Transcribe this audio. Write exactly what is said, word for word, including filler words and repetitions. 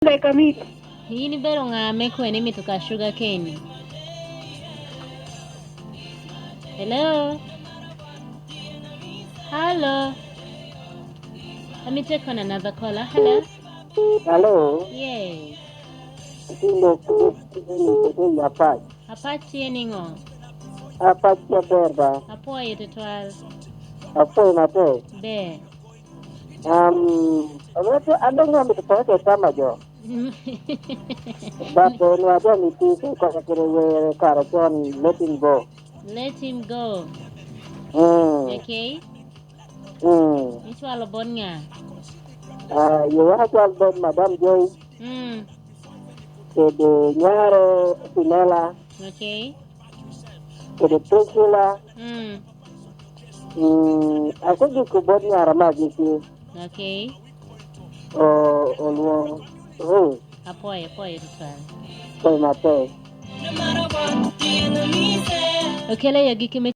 Tek amit. In ibedo ŋa me kwene mito ka sugar cane? Hello? Hello? Let me take on another caller. Hello? Hello? Yes. Atye lok, atye i Apac. Apac tye niŋo? Apac tye aber ba? Apwoyo tutwal. Apwoyo matek. Ber. Um, Roto, an dong amito peke tama jo. But, eh, nwa dong iti te konya kede wer kare con, Let Him Go. Let Him go. Mm. Okay. Mm. Icwalo bot ŋa? Ah, ye wek acwal bot Madam Joy. Mm. Kede nyare Pinela. Okay. Kede Priscilla. Mm. Mm, ate giko bot nyara me agikki. Okay. O-, olwoŋo Ruth. Apwoyo, apwoyo tutwal. Pwoyo matek. Okelo i agikki me